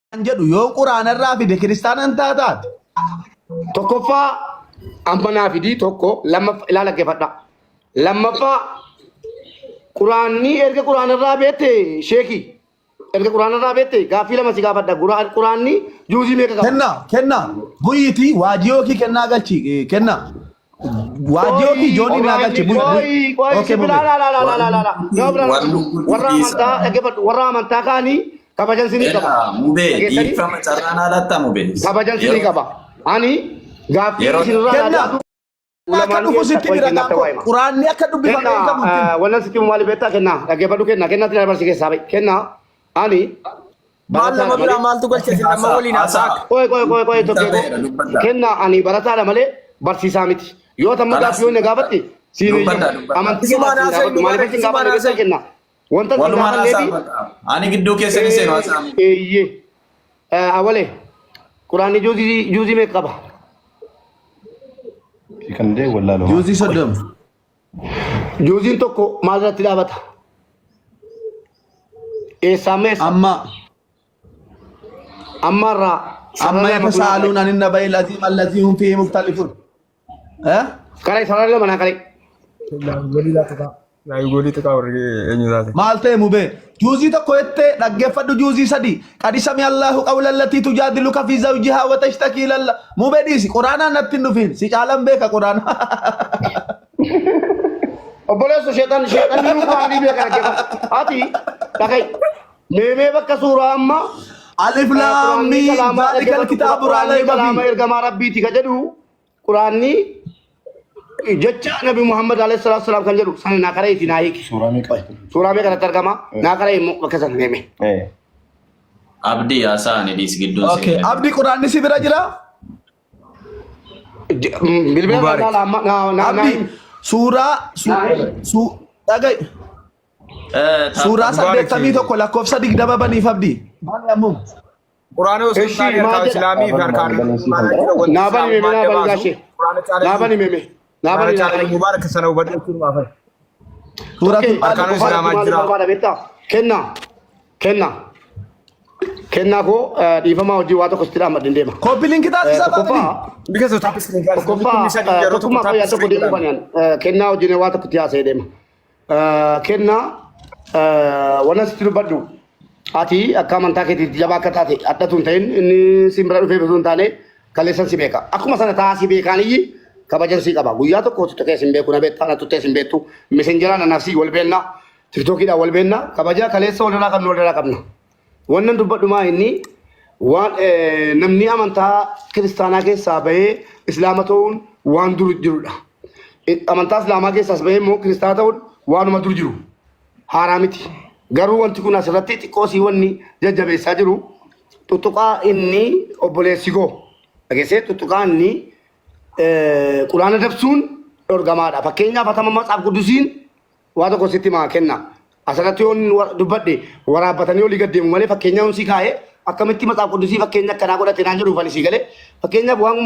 Kan jedhu yoo quraanarraa fide kiristaanan taataati. Tokkoffaa amma naa fidii tokko lammaffaa ilaala dhaggeeffadha. Lammaffaa quraanni erga quraanarraa beekte sheekii erga quraanarraa beekte gaaffii lama si gaafadha. Quraanni juuzii meeqa qaba? Kenna kenna buyyitii waajiyoo kii kennaa galchi kenna waajiyoo kii joonii naa galchi buyi buyi. Qoyi qoyi Okay si mube. biraa laa laa laa laa laa laa. Nama biraa Warri warra dhiisa. amantaa dhaggeeffadhu warra amantaa kaanii kabajan sinii qaba. Egaa mubee Dhageessanii dhiifama carraan haalatta mubee. kabajan sinii qaba. Ani gaaffii isinirraa Kenna yaadaatu akka dhufu sitti qoyi bira kennaatti gaanko waa hima. quraanni akka dubbifame Kenna hin qabu ittiin. wannan sitti maali beektaa kenna dhaggeeffadhu kenna kennaatti na dabarsi keessaa ba'i kenna ani Maal nama barataadha biraa malee maaltu galche isin amma waliin Haasaa. haasaa. qoy qoy qoy qoy tokko Dubbadha, dubbadha. kenna ani barataadha malee barsiisaa miti yoo tamma Kalaas gaaffii yoo na gaafatte siin dubbadha, eeyyamu dubbadha. amantii kee Isumaan siin haasa'i gaafadhu maaliif Mubaarak sin isumaan gaafanne beektaa haasa'i. kenna wanta sin Walumaan haasaa gaafanneefi bakka. Ani gidduu keessan seenu haasaa. eeyyee awale quraanni juuzii juuzii meeqa qaba Kan dee wallaaluma. Juuzii 30. Juuziin tokko maal irratti dhaabata? Eessaa amma eessa? Amma Amma irraa amma sarara lama kun yatasaaluun anin nabayil aziim allazii hum fiihi muktalifun. Eh? Karaa sarara lama naa qaree. Goolii tuqaa. Goolii tuqaa warri eenyu taate. Maal ta'e mubee? Juuzii tokko jettee dhaggeeffadhu juuzii 3. Qad sami Allahu qawla allatii tujaadiluka fi zawjihaa wa tashtakii lalla. Mubee dhiisi quraanaan natti hin dhufin. Si caalan beeka quraana. Obboleessu sheexan sheexanni nu waan dhiibee kana keessa. Ati dhaga'i. Meemee bakka suuraa amma Alif laam quraanni miim kalaamaa zaalikal dhaggeeffadhu kitaabu laa quraanni rayba kalaama fiih. ergamaa rabbiiti ka jedhu quraanni jecha nabi Muhammad alayhi salaatu salaam kan jedhu sana naa qara'eeti naa hiiki. Suuraa meeqa? Suuraa meeqa irratti argama? Naa qara'e immoo bakka sana meeme. Abdii haasaa ani dhiis gidduun Okay. seenee. Abdi quraanni si bira jira? Bilbila Mubaarak. naa naa naa naa Abdi suuraa su su dhaga'i. Suuraa Mubaarak. 81 lakkoofsa 20 baniif abdi. Maali ammoo? Quraana osoo hin Eshi taane maal harkaa jedha? Islaamii fi harkaan imaanaa jira wanti Naa bani meeme Islaamummaa naa adda bani baasu gaashee. Quraana Naa caalaa bani meeme. Naa Quraana bani naa caalaa qara'e. Mubaarak sana hubadhu jechuun maafan. Suuratul Tokkee maali? Arkaanul tokkoffaa irratti Islaamaa maal jira. barbaada beektaa? Kennaa. Kennaa. Kennaa koo dhiifamaa hojii waa tokko sitti dhaammadhe deema. Copy link taasisaa family. Tokkoffaa Because of tap screen guys. Namni tokkoffaa kumni sadii yeroo tokko tokkummaa tap fayyaa tokko screen deemuu godhan. kanaan kennaa hojiin waa tokko itti haasa'ee deema. Kennaa wannan sitti dubbadhu ati akka amantaa keetiitti jabaa akka taate addatu hin ta'in inni siin bira dhufee osoo hin taane kaleessan si beeka. Akkuma sana taa'aa si beekaan iyyi kabajan si qaba. Guyyaa tokko tuttee sin beeku na beektaa na tuttee sin beektu messengeraan anaaf si wal beekna tiktookiidhaan wal beekna kabaja kaleessa walirraa qabnu walirraa qabna. Wannan dubbadhu maa inni waan namni amantaa kiristaanaa keessaa bahee islaama ta'uun waan dur jirudha. Amantaa islaamaa keessaas bahee immoo kiristaana ta'uun waanuma dur jiru. Haaraa miti. Garuu wanti kun asirratti xiqqoo sii wanni jajjabeessaa jiru tuttuqaa inni obboleessi koo dhageessee tuttuqaa inni quraana dabsuun dhorgamaadha. Fakkeenyaaf atama matsaaf quddusiin waa tokko sitti maa kenna. Asirratti yoon dubbadhe waraabbatanii olii gad deemu malee fakkeenya yoon si kaa'e akkamitti matsaaf quddusii fakkeenya akkanaa godhate naan jedhuuf ani sii galee fakkeenyaaf waan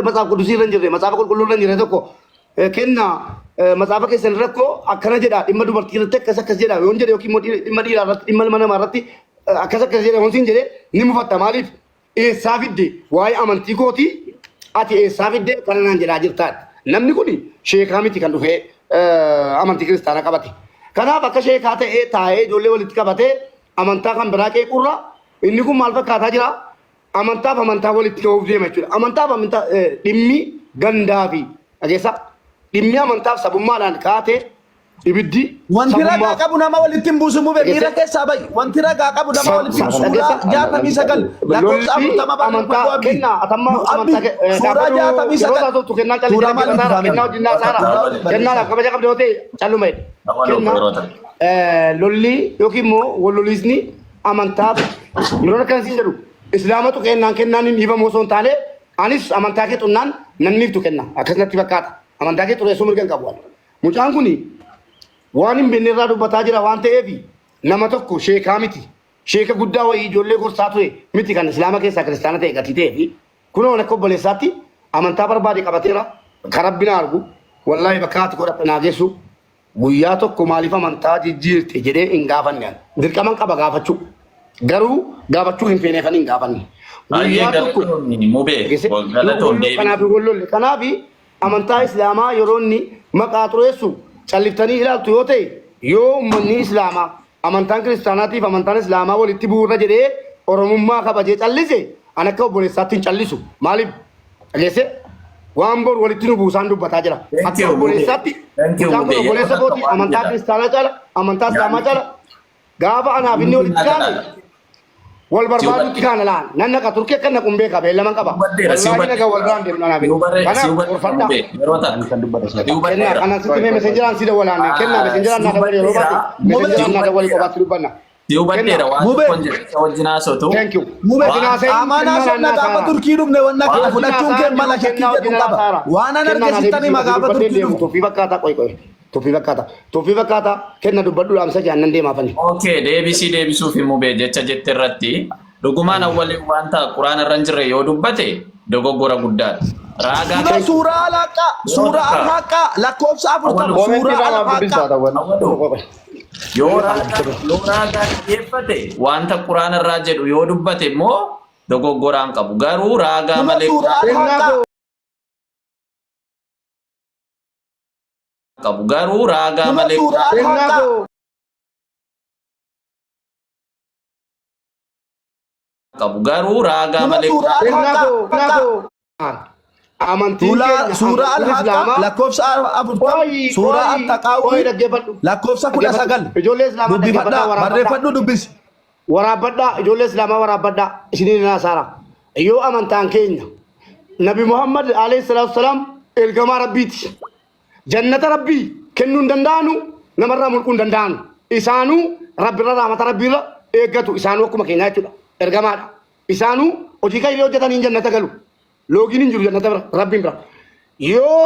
matsaaf quddusii irra hin jirre matsaafa qulqulluu irra hin jirre tokko kenna matsaafa keessan rakkoo akkana jedha dhimma dubartii irratti akkas akkas jedha yoon jedhe yookiin immoo dhimma dhiiraa irratti dhimma ilma namaa irratti akkas akkas jedha yoon siin jedhe ni mufatta maaliif Eessaa fidde waa'ee amantii kootii ati eessaa fidde kana naan jedhaa jirtaa. Namni kun sheekaa miti kan dhufee amantii kiristaanaa qabate. Kanaaf akka sheekaa ta'ee taa'ee ijoollee walitti qabatee amantaa kan biraa qeequrra inni kun maal fakkaataa jira? Amantaaf amantaa walitti qabuuf deema jechuudha. Amantaaf amantaa dhimmi gandaa fi dhageessaa dhimmi amantaaf sabummaadhaan kaatee Ibiddi Wanti ragaa sabummaaf qabu nama walitti hin buusu mube miira dhageesse keessaa ba'i. Wanti ragaa qabu nama walitti hin dhageessa suuraa 69 lakkoofsa lolli 40 amantaa barreeffadhu abdi. kennaa atamma Nu abdi amantaa suuraa dhaabbadhu yeroo 69 taatu kennaa calli suuraa jedhee maaliif kennaa family? kennaa hojii naasaara kennaa laaf kabaja qabde yoo ta'e calluma jedhe kennaa lolli yookiin immoo wal loliisni amantaaf yeroo akkana siin jedhu islaamatu kennaan kennaan hin dhiibamu osoo hin taane anis amantaa kee xunnaan nan dhiiftu kenna akkas natti fakkaata amantaa kee xureessuu mirga hin qabu. Mucaan kun waan hin beekne irraa dubbataa jira waan ta'eef nama tokko sheekaa miti. Sheeka guddaa wayii ijoollee gorsaa ture miti kan islaama keessaa kiristaana ta'e gatii ta'ee fi kunoo akka obboleessaatti amantaa barbaade qabateera. Kan rabbi na argu wallaahi bakka ati godhatte naa geessu guyyaa tokko maaliif amantaa jijjiirte jedhee hin gaafanne ani. Dirqaman qaba gaafachuu. Garuu gaafachuu hin feeneefan hin gaafanne. Baay'ee Guyyaa tokko galatoomni mubee Dhageesse? galatoom Kanaaf deebii. wal lolle. Kanaaf amantaa Islaamaa yeroo inni maqaa xureessu calliftanii ilaaltu yoo ta'e yoo uummanni Islaamaa amantaan kiristaanaatiif amantaan Islaamaa walitti bu'uurra jedhee Oromummaa kabajee callise an akka obboleessaatti hin callisu. Maaliif? Dhageesse? Waan boru walitti nu buusaan dubbataa jira. Thank Akka you, Mubee. obboleessaatti Thank you, mucaan kun Mubee. Yeroo obboleessa takka kooti waan amantaa jedha. kiristaanaa caala amantaa Islaamaa Yaadni caala gaafa anaaf inni walitti kaane wal si barbaadutti hubadhe. kaana laan nan naqa turkii akka naqu hin beeka beellaman qaba Hubadheera si wallaahi naga wal hubadheera. biraan deemna anaaf Si inni hubadheera si kanaaf hubadheera gorfadhaa mubee yeroo takka. Kan dubbata Si sana. kennaa hubadheera. kanan sitti mee mesenjeraan si dawwalaanne kennaa mesenjeraan Si naa dawwali yeroo baate hubadheera. Mubee Si mesenjeraan naa dawwali hubadheera. qofaatti dubbanna Si hubadheera kennaa waan mubee tokkoon jedhe isa wajjin haasoftu. thank you mubee wajjin Waan haasa'in qaamaan kennaa haasofna naannaa gaafa saara Turkii dhufne wanna kana wajjin fudhachuun haasa'aa kee jiru mala shakkii kennaa jedhu wajjin qaba. haasaara Waan an kennaa arge naa sittan deebisii hima asii gaafa dubbadhee Turkii deemu dhufte. tuffii fakkaata qoy qoy tuffii fakkaata tuffii fakkaata kenna dubbadhu dhaamsa jaannan deemaafani Okay, deebisii deebisuuf mubee jecha jette irratti dhugumaan awwaliin wanta quraana irra hin jirre yoo dubbate dogoggora guddaadha. Raagaa Kunoo kennu suuraa alaaqqaa yeroo suuraa takka alhaaqqaa lakkoofsa 40 awwalu Koomentii suuraa irraa maaf alhaaqqaa. dubbisaa ta'an. awwalu yoo raagaa yoo raagaa dhiyeeffate wanta quraana irraa jedhu yoo dubbate immoo dogoggoraan qabu. Garuu raagaa Kunoo malee suuraa quraana kennaa alhaaqqaa koo qabu. Garuu raagaa kunoo malee suuraa quraana kennaa alhaaqqaa. koo qabu. Garuu raagaa Kunoo malee suuraa quraana kennaa alhaaqqaa. koo kennaa koo amantiin Suuraa keenya suuraa amantiin alhaaqqaa islaamaa lakkoofsa 40 qoyi suuraa qoyi qoyi attaqaawwii dhaggeeffadhu lakkoofsa kudha dhaggeeffadhu sagal ijoollee islaamaa dhaggeeffadhaa dubbifadhaa waraabbadhaa barreeffadhu dubbisi. waraabbadhaa ijoollee islaamaa waraabbadhaa isiniin haasaara yoo amantaan keenya nabi muhammad alayhi salaatu wasalaam ergamaa rabbiiti jannata rabbii kennuu hin danda'anu namarraa mulquu hin danda'anu isaanuu rabbirra raamata rabbiirra eeggatu isaanuu akkuma keenyaa jechuudha ergamaadha isaanuu hojii kan hojjetaniin jannata galu loogiin hin jiru jannata bira rabbiin bira yoo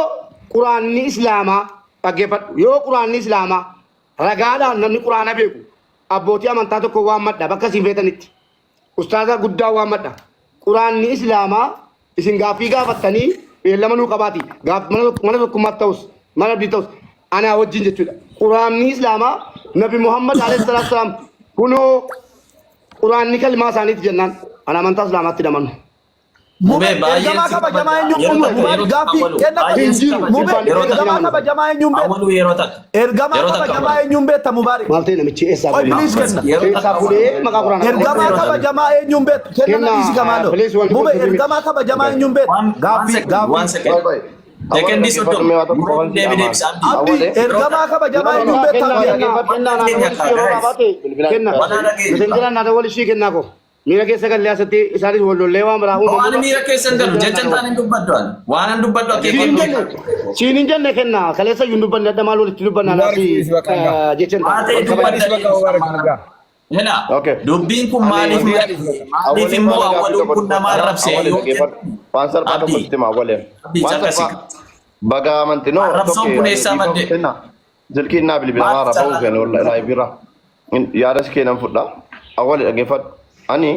quraanni islaamaa dhaggeeffadhu yoo quraanni islaamaa ragaadhaan namni quraana beeku abbootii amantaa tokko waan madha bakka isin feetanitti ustaaza guddaa waan madha quraanni islaamaa isin gaaffii gaafattanii beellama nuu qabaati gaaf mana mana tokkummaatti ta'us mana abdii ta'us anaa wajjin jechuudha quraanni islaamaa nabi muhammad alayhi salaatu wasalaam kunoo quraanni kalmaa isaaniiti jennaan ana amantaa islaamaatti namanu Mubee Mube baay'een ergamaa si kabajamaa kabaja. eenyuun Yeroo mube takka Mubaarik yeroo takka gaaffii awwalu kenna qoy baay'een hin si jiru kabaja. Mube hin Yeroo irratti takka ergamaa namanu kabajamaa eenyuun beekta awwalu yeroo takka ergamaa yeroo takka kabajamaa awwalu. eenyuun beekta Mubaarik maal ta'e namichi eessaa qoy fuudhee please kenna Yeroo takka eessaa awwalu. fuudhee maqaa quraanaa ergamaa Yeroo takka. kabajamaa eenyuun beekta kenna kenna na dhiisi kamaalo please wanti kun Mube sirrii miti ergamaa kabajamaa eenyuun beekta One gaaffii second, gaaffii one second. Qoy qoy. Awwal Sekendii dhaggeeffadhu 30. mee waa tokko Mubee qofan si deebi amaan. deebisa Abdii. Abdii Awwalee. Yeroo ergamaa takka. kabajamaa No no no. eenyuun beekta kennaa Abdii kennaa Waan kennaa naa dhageenya dawwali kaa ishii yeroo guys. baate kenna Waan dhageenya. mesenjeraan naa dawwali ishii kennaa koo miira keessa gallee asitti isaanis wal lollee waan biraa Waan uumamudha miira keessa hin galu mesenjeraan jecha naa hin taane dawwali hin dubbaddu ani. Waan an dubbaddu siin hin akeekkadhu. jenne siin hin jenne kenna kaleessa iyyuu hin dubbanne adda maal walitti dubbanna Mubaarak naasi Idris bakka hangaa. jecha hin Waa taane ta'e wal kabaja Idris dubbadda bakka Mubaarak hangaa. Ela Okay. dubbiin kun Ani maaliif wanti maaliif awwalee immoo faana gaaffii awwaluun tokko kun nama dubbadha. arrabse Awwalee yoo dhaggeeffadhu. jedhu Waan salphaa tokko Abdii sitti hima awwalee. Abdii Waan caqasi. salphaa baga amanti no Arrabsoon tokko kun eessaa dhiifama madde? kenna. Silkiin naa bilbilamaa Maaliif irraa ba'uu carraa feene wallahi laayiviirra. Yaada si kennan fudha. Awwalee dhaggeeffadhu. Ani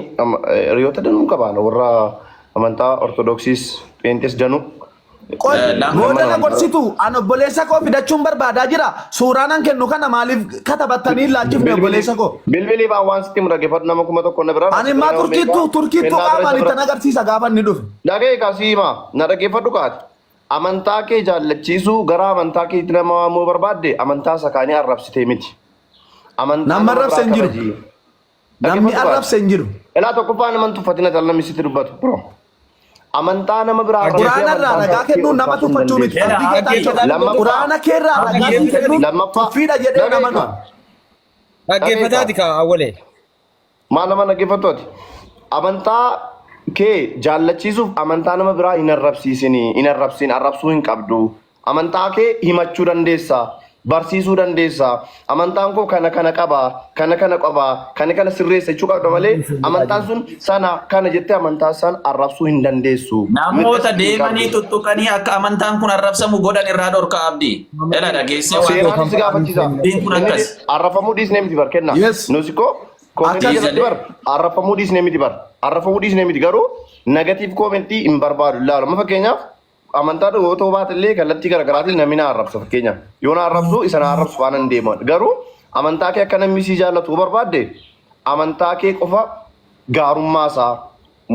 hiriyoota danuu qaba warra amantaa Ortodoksiis Pheenxees danuu. Qoy Lama booda Nama na amantaa gorsitu an obboleessa koo fidachuun barbaadaa jira suuraan an kennu kana maaliif katabattanii hin laachifne Bilbilii obboleessa koo bilbilii fa'aa waan sitti himu dhaggeeffadhu nama 1000 na biraa ani immaa nama meeqa turkiittu turkiittu kennaa bira qaamaan isa bira. ittan agarsiisa gaafa inni dhufe Dhaga'e kaasii himaa na dhaggeeffadhu kaati. Amantaa kee jaallachiisuu gara amantaa keetti nama waamuu barbaadde amantaa isa kaanii arrabsitee miti. Amantaa Namni nama arrabse biraa hin jiru. kabaji. Namni Dhaggeeffadhu kaati. arrabse hin jiru. Ilaa tokkoffaa nama hin tuffatin ati namni sitti dubbatu bro. Amantaa nama biraa arrabsitee Quraana irraa amantaa ragaa isaa kee kennuun ol nama kaasuu hin tuffachuu miti. dandeessu. Abdii Geetaachoo. Dhaggeeffataa Lammaffaa Quraana keerraa ragaa sii kennuun lammaffaa tuffiidha jedhee dhaga'i nama kaa nu. dhaga'i kaa. Dhaggeeffataati kaa awwalee. Maal nama dhaggeeffattu ati? Amantaa kee jaallachiisuuf amantaa nama biraa hin arrabsiisini, hin arrabsiin, arrabsuu hin qabdu. Amantaa kee himachuu dandeessa, barsiisuu dandeessa. Amantaan koo kana kana qaba, kana kana qaba, kana kana sirreessa jechuu qabda malee amantaan sun sana kana jettee amantaa san arrabsuu hin dandeessu. Mirgas Namoota hin deemanii qabdu. tuttuqanii akka amantaan kun arrabsamu godhan irraa dhorka Abdii. Ela dhageessee waan Seeraan si gaafachiisa. dubbiin kun Inni akkas. arrafamuu dhiisnee miti bar kenna. Yes. Nus koo koomentii Akkas. jalatti bar arrafamuu dhiisnee miti bar. Arrafamuu dhiisnee miti garuu negatiiv koomentii hin barbaadu ilaalu. Amma fakkeenyaaf amantaa yoo ta'uu baate illee kallattii garaagaraatiin namni na arrabsa fakkeenyaaf. Yoo na arrabsu isa na arrabsu faana hin deemu. Garuu amantaa kee akka namni si jaallatu barbaadde Amantaa kee qofa gaarummaa isaa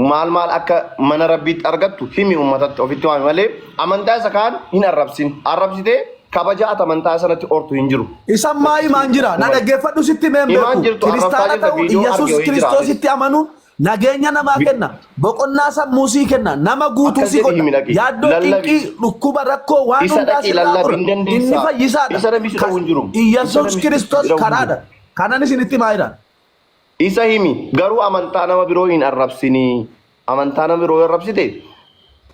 maal maal akka mana rabbiitti argattu himi uummatatti ofitti waami malee amantaa isa kaan hin arrabsin. Arrabsitee kabaja ati amantaa sanatti hortu hin jiru. Isan maa himaan jira? Na dhaggeeffadhu sitti mee hin Himaan beeku. jirtu arrabsaa Kiristaana jirta ta'uun viidiyoo arge Iyyasuus wayii jira anis. Kiristoositti amanuun nageenya namaa kenna. Boqonnaa sammuu sii kenna. Nama guutuu Akkas si jedhi godha. himi dhaqi. Yaaddoo Lallabi. cinqii dhukkuba rakkoo waan Isa hundaa dhaqi sirraa lallabi fura. hin Inni dandeessaa. fayyisaadha. Isa namni si dhowwu hin jiru. Isa Iyyasuus namni si Kiristoos dhowwu hin jiru. karaadha. Kanan isinitti himaa jira. Isa himi garuu amantaa nama biroo hin arrabsinii. Amantaa nama biroo yoo arrabsite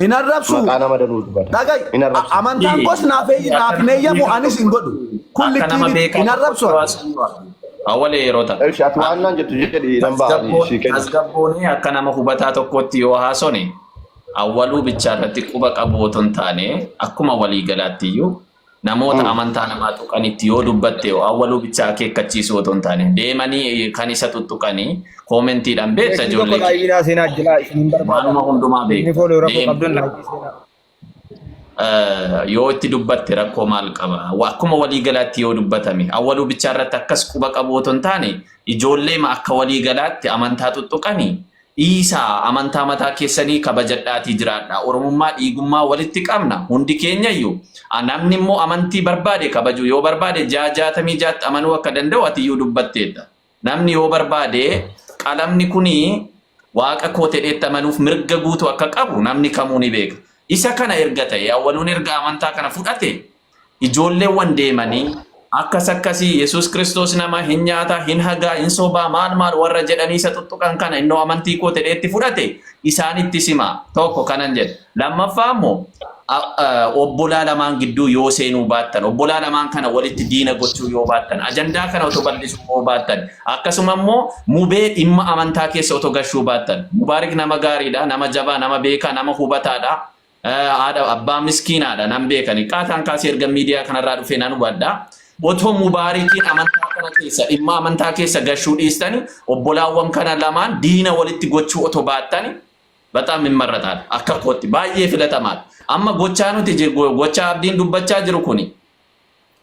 Hin arrabsu. maqaa nama danuu dubbata. Dhaga'i. Hin arrabsin. Amantaan koos naaf naaf hin eeyyamu anis hin godhu. Kun Akka likkii nama miti. beekaa Hin arrabsu ani. Awwalee yeroo ta'u. Eshi ati waan naan jettu jedhi nan ba'a ishii kenna. Tasgabboonee akka nama hubataa tokkotti yoo haasone awwaluu bichaa irratti quba qabu otoo hin taane akkuma waliigalaatti iyyuu namoota amantaa namaa tuqanitti yoo dubbatte yoo awwaluu bichaa akeekkachiisuu otoo hin taane deemanii kan isa tuttuqanii koomentiidhaan beekta Beeksisi tokko ijoollee laayivii naa seenaa jira isinin barbaada. waanuma hundumaa Inni beekta. fooloo rakkoo Deem. qabdan laayivii seenaa. Yoo itti dubbatte rakkoo maal qaba? Akkuma waliigalaatti yoo dubbatame awwaluu bichaa irratti akkas quba qabu otoo hin taane ijoolleema akka waliigalaatti amantaa tuttuqanii dhiisaa amantaa mataa keessanii kabajadhaatii jiraadha. Oromummaa dhiigummaa walitti qabna hundi keenyayyuu. Namni immoo amantii barbaade kabajuu yoo barbaade 66tti amanuu akka danda'u atiyyuu dubbatteetta. Namni yoo barbaade qalamni kuni waaqa koo ta'eetti amanuuf mirga guutuu akka qabu namni kamuu ni beeka. Isa kana erga ta'e awwaluun erga amantaa kana fudhate ijoolleewwan deemanii akkas akkasii Yesuus Kiristoos nama hin nyaata, hin hagaa, hin sobaa maal maal warra jedhanii isa tuttuqan kana innoo amantii koo ta'eetti fudhate isaanitti sima tokko kanan jedha. Lammaffaa immoo obbolaa lamaan gidduu yoo seenuu baattan, obbolaa lamaan kana walitti diina gochuu yoo baattan, ajandaa kana otoo bal'isuu yoo baattan, akkasuma immoo mubee dhimma amantaa keessa otoo gashuu baattan. Mubaarik nama gaariidha, nama jabaa, nama beekaa, nama hubataadha. Haadha abbaa miskiinaadha nan beekani. Qaataan kaasee erga miidiyaa kanarraa dhufee nan hubadha. Otoo Mubaarikiin amantaa kana keessa dhimma amantaa keessa gashuu dhiistani obbolaawwan kana lamaan diina walitti gochuu otoo baattani Baxaam immarrataadha. Akka kootti baay'ee filatamaadha. Amma gochaa nuti gochaa abdiin dubbachaa jiru kuni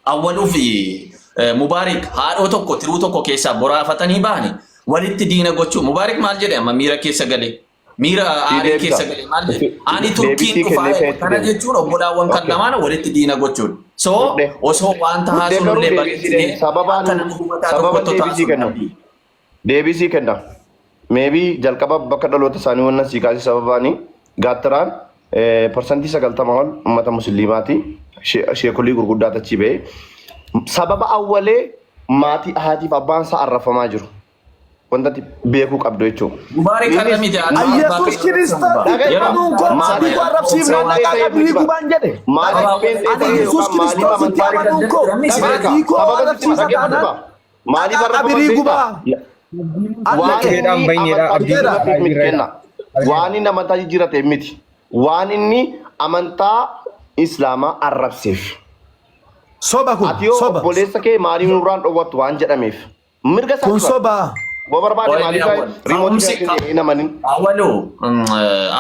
awwaluu fi Mubaarik haadhoo tokko tiruu tokko keessaa boraafatanii bahani walitti diina gochuu. Mubaarik maal jedhe amma miira keessa galee? Miira Sii aarii deebisa. keessa galee maal jedhe? Ani Turkiin Deebisii dhufaa kennee jedhe. kan itti Kana deemu. jechuun obbolaawwan kan Okay. lamaan walitti diina gochuudha. So Fudhe. osoo wanta Fudhee garuu haasofnullee deebisii deebi. bareechinee Sababaan akka nama hubataa sababan tokkotti deebisii taasisuu kenna. abdii. Deebisii kenna. Maybe jalqaba bakka dhaloota isaanii wannan sii kaasee sababaani gaattiraan 90% ol uummata musliimaati. Sheekolii gurguddaa achii ba'e. Sababa awwalee maatii haatiif abbaan isaa arrafamaa jiru. Wanta ati beekuu qabdu jechuudha. Mubaarik har'a Innis miti haadha abbaa Yesuus kee Kiristoos Dhaga'i yeroo amanuun koo maaliif maatii koo arrabsiifnaan pheenxee dhaqaa ta'eef qabrii miti bara. gubaan jedhe. Maaliif Dhaga'i. pheenxee Ani ta'eef Yesuus yookaan maaliif Kiristoositti amantaa amanuun koo dhaga'i maatii koo sababa sitti arrabsiisa dhaggeeffadhu taanaan ba. Maaliif dhaqaa arrafaman qabrii beektaa? gubaa. Waan Allaqe. Keedhaan inni baay'eedha amantaa abdiin Argeera. jijjiirateef miti laayivii kenna. irra. Waan inni amantaa jijjiirateef miti. Waan inni amantaa Islaamaa arrabseef. Soba kun Ati yoo soba. obboleessa kee maaliif nurraan dhowwattu waan jedhameef. Mirga Kun isaati bara. soba. Boo barbaade Qoy maaliif awwal. riimootii Ka'umsi kana hin amanin. awwalu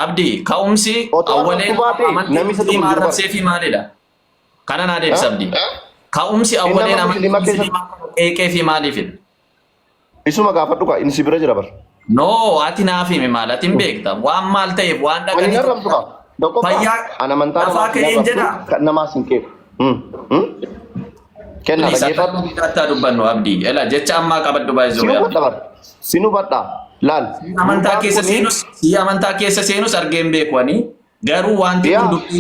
abdii ka'umsi Otoo awwaleen arrabsuu baate amantii namni isa tuqu musliimaa hin jiru bara. arrabsee fi maalidha? Kana naa deebisa abdii. Ka'umsi Inni awwaleen nama amantii musliimaa keessa musliimaa kana qeeqee fi maaliifidha? isuma gaafadhu kaa inni si bira jira bar. No, ati naaf himi maal ati hin beekta. Waan maal ta'eef waan Ani hin dhaqanii arrabsu kaa. Tokkoffaa fayyaa an amantaa lafaa namaas hin ka'een arrabsu jedha. kan namaas hin qeequ. Kenna Please, akka dhaggeeffadhu. nama bitaatti haa dubbannu abdii. Ela jecha ammaa qabadhu Sin baay'isuu abdii. hubadha bar. Sin hubadha. Laal. Amantaa Gurbaan keessa kuni seenus, si amantaa keessa seenus argee hin beeku ani. Garuu wanti kun yaa dubbii